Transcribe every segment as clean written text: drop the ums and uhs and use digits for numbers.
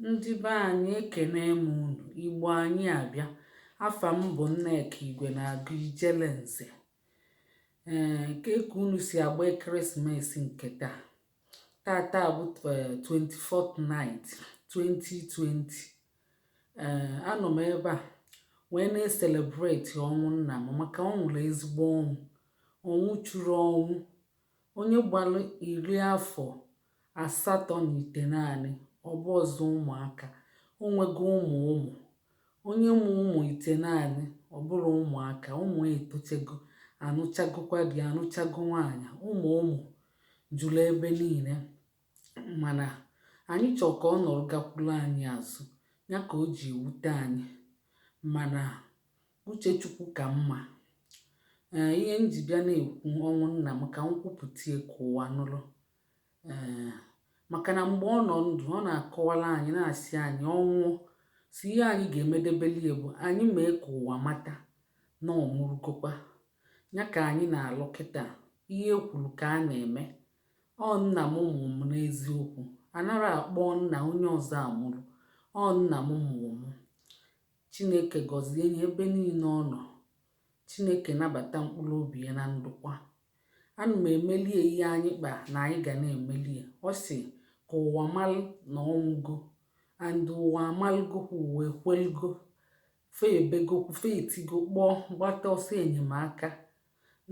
Ndị be anyị, ekene m unu. Igbo anyị abịa. Afa m bụ Nneka Igwe na-agụ Ijele Nze. Ee, ke ka unu si agba ekeresimesi nke taa? Tata bụ 24th night 2020. Ee, anọ m ebe a wee na-ecelebrate ọnwụ nna m, maka ọ nwụrụ ezigbo ọnwụ, ọnwụ chụrụ ọnwụ. Onye gbalụ 89, ọ bụ ọzọ ụmụaka. O nwego ụmụ ụmụ. Onye mụ ụmụ 9, ọ bụrụ ụmụaka, ụmụ etochego, anụchagokwa di, anụchago nwaanyị, ụmụ ụmụ juru ebe niile. Mana anyị chọrọ ka ọ nọrọ gakwuru anyị azụ, ya ka o ji ewute anyị. Mana uche Chukwu ka mma. Ee, ihe m ji bịa na-ekwu ọnwụ nna m ka m kwupụta ka ụwa nụrụ. Ee, maka na mgbe ọ nọ ndụ, ọ na-akọwara anyị, na-asị anyị ọnwụ si ihe anyị ga-emedebeli bụ anyị mee ka ụwa mata na ọ nwụrụgokwa. Ya ka anyị na-alụ kịta, ihe ekwuru ka a na-eme. Ọ nna m mụrụ m n'eziokwu. Anara akpọ nna onye ọzọ amụrụ. Ọ nna m mụrụ m. Chineke gọzie ya ebe niile ọ nọ. Chineke nabata mkpụrụ obi ya na ndokwa. Ana m emelie ihe anyị kpa na anyị ga na-emelie. Ọ sị ka ụwa malụ na ọnwụgo, and ụwa amalụgokwa, ụwa ekwelugo, fe ebegokwu, fe etigo kpọọ gbata ọsọ enyemaka.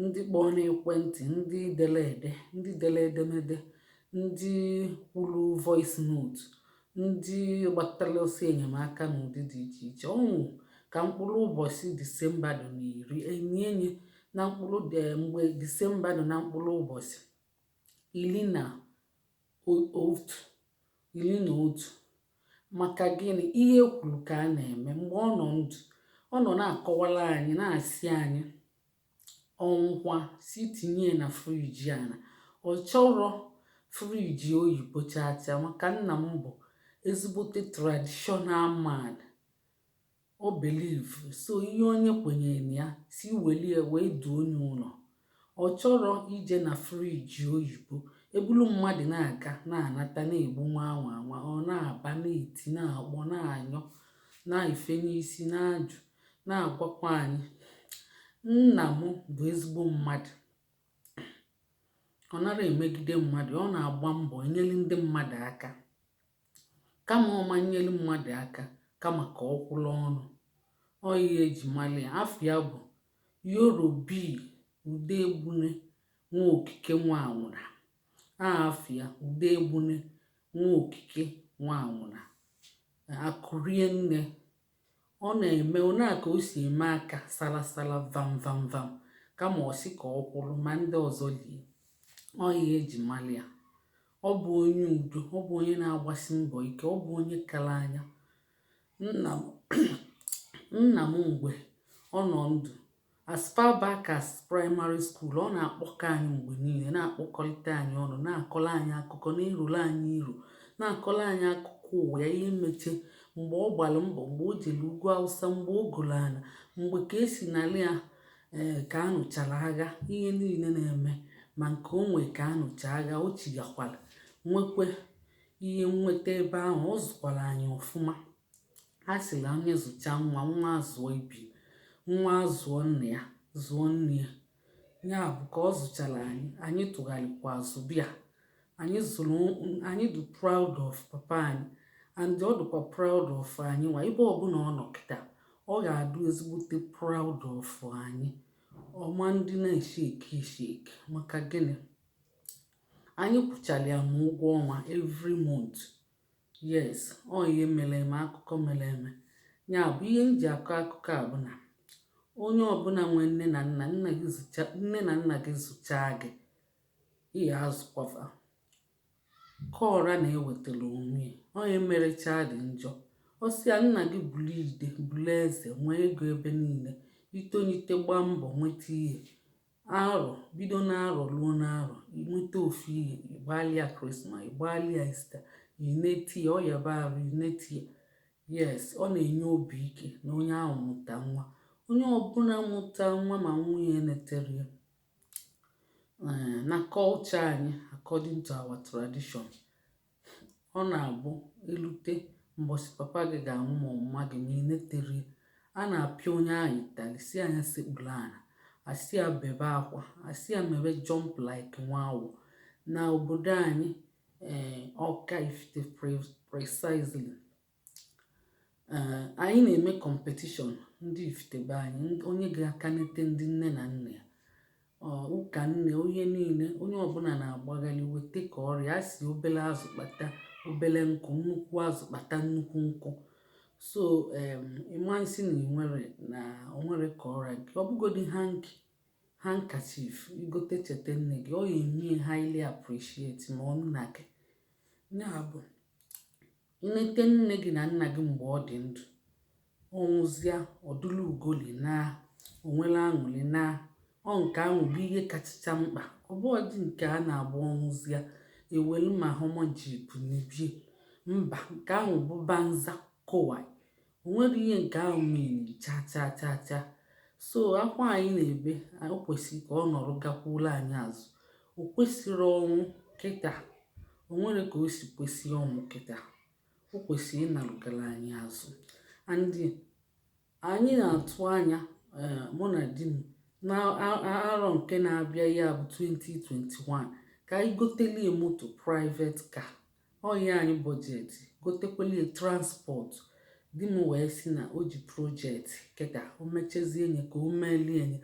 Ndị kpọọ n'ekwentị, ndị dere ede, ndị dere edemede, ndị kwuru voice note, ndị gbatara ọsọ enyemaka n'ụdị dị iche iche. Ọnwụ ka mkpụrụ ụbọchị Disemba dị na 10, enyi enyi na mkpụrụ mgbe Disemba dị na mkpụrụ ụbọchị 11, 11. Maka gịnị? Ihe ekwuru ka a na-eme. Mgbe ọ nọ ndụ, ọ nọ na-akọwara anyị, na-asị anyị ọnwụkwa si tinye na fridge. Ana ọ chọrọ fridge oyibo chaa chaa, maka nna m bụ ezigbote traditional man. O believe so ihe onye kwenyere na ya si welie wee duo onye ụlọ. Ọ chọrọ ije na fridge oyibo ebulu mmadụ na-aga na-anata na-egbu nwa anwa anwa. Ọ na-aba, na-eti, na-akpọ, na-anyọ, na-efe n'isi, na-ajụ, na-agwakwa anyị. Nna m bụ ezigbo mmadụ. Ọ nara emegide mmadụ. Ọ na-agba mbọ enyere ndị mmadụ aka. Kama ọma nyere mmadụ aka, kama ka ọ kwụrụ ọnụ. Ọ ihe eji mara ya. Afọ ya bụ Yorobi Udegbune Nwaokike Nwanwụna. Afọ ya Udegbune Nwaokike Nwanwụna. Akụrie nne. Ọ na-eme one a ka o si eme aka sala sala, vam vam vam, kama ọ sị ka ọ kwụrụ ma ndị ọzọ lie. Ọ ihe eji mara ya. Ọ bụ onye udo, ọ bụ onye na-agbasi mbọ ike, ọ bụ onye kara anya. Nna m, nna m, mgbe ọ nọ ndụ, as far back as primary school, ọ na-akpọkọ anyị mgbe niile, na-akpọkọrịta anyị ọnụ, na-akọrọ anyị akụkọ, na-eruru anyị iru, na-akọrọ anyị akụkọ ụwa ya, ihe meche mgbe ọ gbara mbọ, mgbe o jere ugwu Awụsa, mgbe o goro ala, mgbe ka esi nalị ya. Ee, ka a nụchara agha, ihe niile na-eme, ma nke o nwe ka a nụcha agha, o chigakwara nwekwe ihe nweta ebe ahụ. Ọ zụkwara anyị ọfụma. A sịrị onye zụcha nwa, nwa azụọ ibi, nwa azụọ nna ya, zụọ nne ya. Ya bụ ka ọ zụchara anyị, anyị tụgharịkwa azụ bịa anyị zụrụ anyị. Dị proud of papa anyị, and ọ dịkwa proud of anyị nwa. Ebe ọbụla ọ nọ kịta, ọ ga-adụ ezigbote proud of anyị. Ọma ndị na-eshake eshake. Maka gịnị? Anyị kwụchara ya ma ụgwọ ọnwa every month. Yes, ọ ihe mere eme, akụkọ mere eme. Ya bụ ihe m ji akọ akụkọ a bụ na onye ọbụla nwee nne na nna, nna gị zụcha, nne na nna gị zụchaa gị, ị azụkwafa kọra na-ewetara onwe ya. Onye merechaa dị njọ. Ọ sị ya nna gị bulu ide, bulu eze, nwee ego ebe niile, itolite, gbaa mbọ nweta ihe arọ, bido n'arọ ruo n'arọ, inweta ofu ihe, ịgbalịa Christmas, ịgbalịa Easter, ineti ya, ọ yaba arụ, ineti ya. Yes, ọ na-enye obi ike na onye ahụ mụta nwa. Onye ọbụla mụta nwa ma nwunye netere ya, na culture anyị, according to our tradition, ọ na-abụ elute Mbọsị papa gị ga-anwụ ma mama gị, ma ị netere, a na-apịa onye ahụ ịtalị, si anya sekpuru ala, asị ya bebe akwa, asị ya mebe jump like nwa awọ. Na obodo anyị, ee, Ọka Ifite precisely, ee, anyị na-eme competition. Ndị Ifite be anyị, onye ga-aka nete ndị nne na nna ya, ụka nne, onye niile, onye ọbụla na-agbagharị weta ka ọrịa a si. Obele azụ kpata obele nkụ, nnukwu azụ kpata nnukwu nkụ. So ịma nsị na ị na onwere ka ọrịa gị, ọ bụgodi hanky, handkerchief igote cheta nne gị, ọ ya emie highly appreciate ma ọ nna gị. Ya bụ, inete nne gị na nna gị mgbe ọ dị ndụ, ọnwụzịa, ọdụlụ ugoli na onwere aṅụrị na ọ nke ahụ bụ ihe kachacha mkpa. Ọ bụghị nke a na-abụ ọnwụzịa ewelu ma Hummer Jeep n'ibie mba. Nke ahụ bụ banza kowai, o nwere ihe nke ahụ mean cha cha cha cha. So akwa anyị na-ebe, o kwesịrị ka ọ nọrọ gakwuola anyị azụ. O kwesịrị ọnwụ kịta, o nwere ka o si kwesị ọnwụ kịta. O kwesịrị ịnarụgara anyị azụ. And anyị na-atụ anya, mụ na di m, na arọ nke na-abịa, ya bụ 2021, ka anyị gotelie moto, private car. Ọ anyị budget gotekwelie transport. Di m wee sị na o ji project kịta, o mechazie nye ka o melie nye,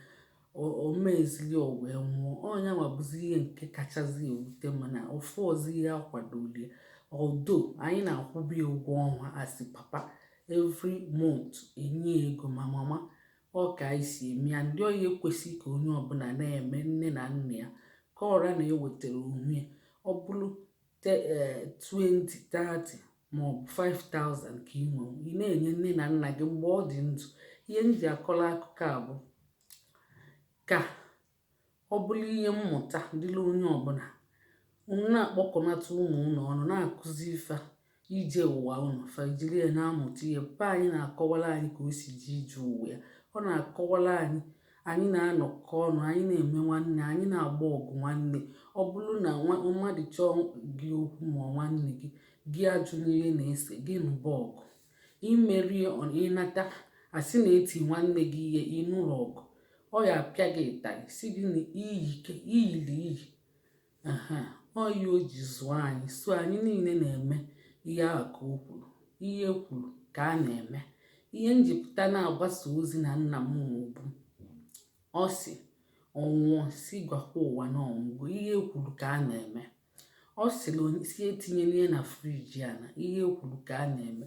o mezili, o wee nwụọ. Ọnya nwa bụzi ihe nke kachazi ewute m, na ofu ọzọ ihe akwadolie. Although anyị na-akwụba ya ụgwọ ọnwa asị papa, every month enye ego ma mama, ọ ka anyị si eme ya. Ndị ọya ekwesị ka onye ọbụla na-eme nne na nna ya ka ọra na-ewetara onwe ya. Ọ bụrụ 20, 30 maọbụ 5000 ka ị nwere, ị na-enye nne na nna gị mgbe ọ dị ndụ. Ihe m ji akọrọ akụkọ a bụ ka ọ bụrụ ihe mmụta dịrị onye ọbụla. Unu na-akpọkọnata ụmụ unu ọnụ, na-akụzi ife ije ụwa unu, fa jiri ya na-amụta ihe. Papa anyị na-akọwara anyị ka o si ji ije ụwa ya. Ọ na-akọwara anyị, anyị na-anọkọ ọnụ, anyị na-eme nwanne, anyị na-agba ọgụ nwanne. Ọ bụrụ na mmadụ chọọ gị okwu ma nwanne gị, gị ajụ n'ihe na-ese gị, nụba ọgụ, imerie, ịnata asị na-eti nwanne gị ihe, ịnụrụ ọgụ, ọ ya apịa gị ịtarị, si gị na iyi iyiri iyi. Ọ ihe o ji zụọ anyị. So anyị niile na-eme ihe ahụ ka o kwuru, ihe e kwuru ka a na-eme. Ihe njipụta na-agbasa ozi na nna m bụ, ọ sị ọnwụọ, si gwakwa ụwa na ọnwụgo. Ihe e kwuru ka a na-eme. Ọ sịrị si etinyela ihe na fridge a, na ihe e kwuru ka a na-eme.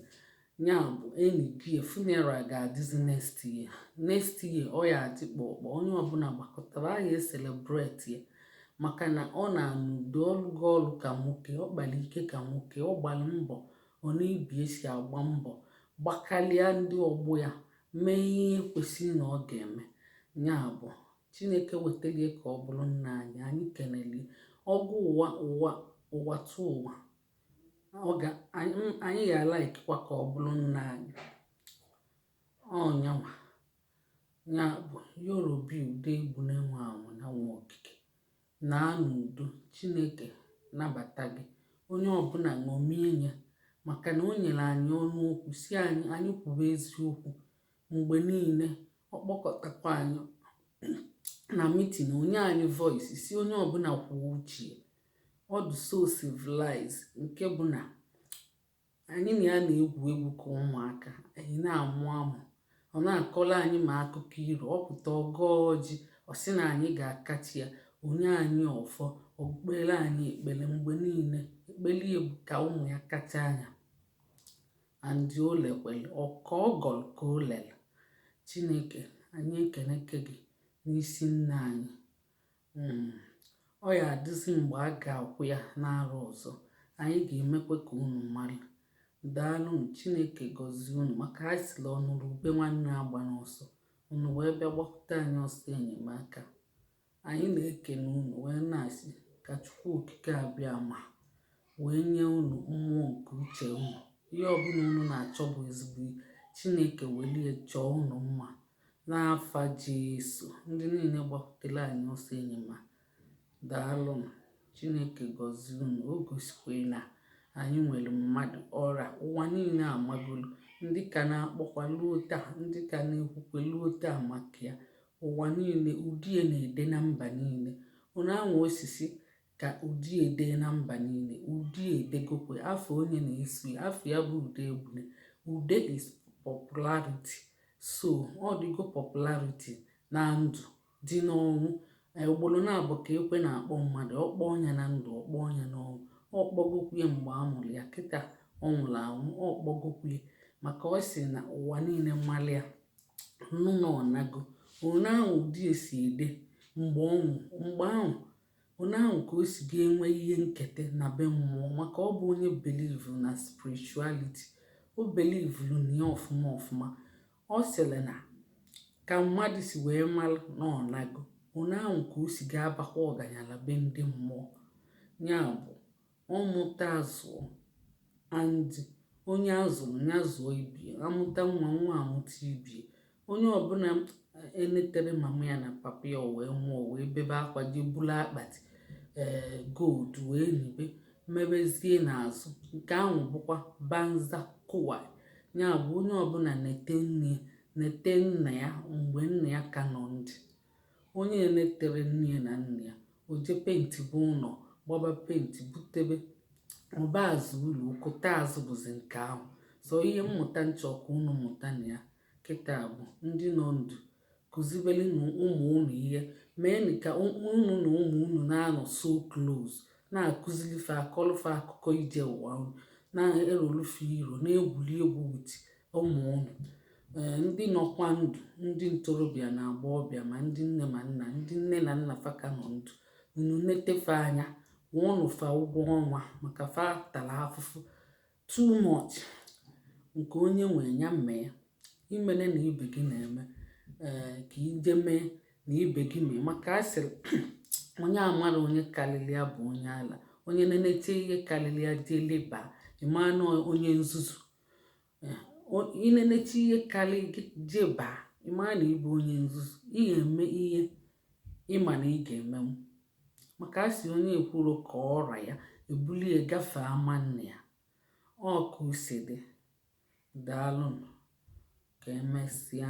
Ya bụ, enyi gị, funeral ga-adịzi next year. Next year ọ ya adị kpọkpọ, onye ọbụla gbakọtara a ya celebrate ya, maka na ọ na-anụ udo ọlụgo ọlụ ka nwoke. Ọ kpara ike ka nwoke, ọ gbara mbọ, ọ na-ebi esi agba mbọ, gbakalịa ndị ọgbọ ya, mee ihe kwesịrị na ọ ga-eme. Ya bụ, Chineke wetalie ka ọ bụrụ nna anyị. Anyị kenele ọgụ ụwa, ụwa, ụwa tụ ụwa. Anyị ga-alaikwa ka ọ bụrụ nna anyị. Ọnyanwa ya bụ Yorobi Ude Egbune nwe anwụ na nwa okike na n'udo. Chineke nabata gị. Onye ọbụla ṅomie ya, maka na o nyere anyị ọnụ okwu, si anyị, anyị kwuba eziokwu mgbe niile. Ọ kpọkọtakwa anyị na meeting, onye anyị voice, si onye ọbụla kwuo uche. Ọ dị so civilized, nke bụ na anyị na ya na-egwu egwu ka ụmụaka. Anyị na-amụ amụ, ọ na-akọrọ anyị ma akụkọ iro. Ọ pụta, ọgọọ ọjị, ọ sị na anyị ga-akachi ya, onye anyị ọfọ, okpukpere anyị ekpere mgbe niile. Ekpere ya bụ ka ụmụ ya kacha anya and o lekwere ka ọ gọrọ ka o lere. Chineke anyị ekeneke gị n'isi nna anyị. Ọ ya adịzi mgbe a ga-akwụ ya n'arọ ọzọ, anyị ga-emekwa ka unu mara. Daalụ. Chineke gọzie unu, maka anyị sịrị ọnụrụ ube nwanne agba n'ọsọ, unu wee bịa gbakwute anyị ọsọ enyemaka. Anyị na-ekene unu, wee na-asị ka Chukwu Okike abịa ma wee nye unu mmụọ nke uche unu. Ihe ọbụla unu na-achọ bụ ezigbo, Chineke welie chọọ unu mma n'afa Jesu. Ndị niile gbakwutere anyị ọsọ enyemaka, daalụnụ. Chineke gọzie unu. O gosikwa na anyị Anyị nwere mmadụ ọra ụwa niile amagolu, ndị ka na-akpọkwa luo taa, ndị ka na-ekwukwe luo taa maka ya. Ụwa niile, ụdị ya na-ede na mba niile. Ụnụ anwa osisi ka ụdị ede na mba niile, ụdị edegokwe afọ onye na-eso ya. Afọ ya bụ Ude Egbune. Ude is popularity, so ọ dịgo popularity na ndụ dị n'ọnwụ. Ugboro na-abụ ka ekwe na-akpọ mmadụ. Ọkpọ ọnya na ndụ, ọkpọ ọnya n'ọnwụ. Ọ kpọgokwu ya mgbe a mụrụ ya. Kịta ọ nwụrụ anwụ, ọ kpọgokwu ya, maka ọ sị na ụwa niile mmalị ya nụ na ọnago. One ahụ ụdị esi ede mgbe ọnwụ, mgbe ahụ one ahụ ka o si ga-enwe ihe nketa na be mmụọ, maka ọ bụ onye believe na spirituality. O believe na ya ọfụma ọfụma. Ọ sịrị na ka mmadụ si wee malụ na ọnago, one ahụ ka o si ga-abakwa ọganyala be ndị mmụọ. Ya bụ, ọmụta zụọ, and onye azụrụ ya zụọ ibie. Amụta nwa, nwa amụta ibie. Onye ọbụla enetere mama ya na papa ya wee nwụọ, wee bebe akwa, jee bulu akpati gold wee nibe mmebezie n'azụ, nke ahụ bụkwa banza kowa. Ya bụ, onye ọbụla nete nne, nete nna ya mgbe nna ya ka nọ ndụ. Onye enetere nne ya na nna ya, o je paint bụ ụlọ, gbaba paint, butebe ọba azụ ụlọ ụkụta azụ bụzi nke ahụ. So ihe mmụta nchọ ka unu mụta na ya kịta bụ, ndị nọ ndụ, kụzibeli ụmụ unu ihe. Mee ka unu na ụmụ unu na-anọ so close, na-akụzilife, akọlụfe akụkọ ije ụwa unu, na-erolufe iro, na-egwuri egwu with ụmụ unu. Ee, ndị nọkwa ndụ, ndị ntorobịa na agbọghọbịa, ma ndị nne ma nna, ndị nne na nna fa ka nọ ndụ, unu netefe anya, kwụọnụ fa ụgwọ ọnwa, maka fa tara afụfụ too much. Nke onye nwe ya mee, imene na ibe gị na-eme, ee, ka ije mee na ibe gị mee, maka a sịrị onye amara onye karịrị ya bụ onye ala. Onye na-eneche ihe karịrị ya jee leba, ịma na onye nzuzu. Ịneneche ihe karị gị jee baa, ịma na ịbụ onye nzuzu. Ị ga-eme ihe ịma na ị ga-emenwu, maka a sị onye ekwuro ka ọra ya ebulie gafee ama nna ya. Ọ ka o si dị. Daalụnụ, ka emesịa.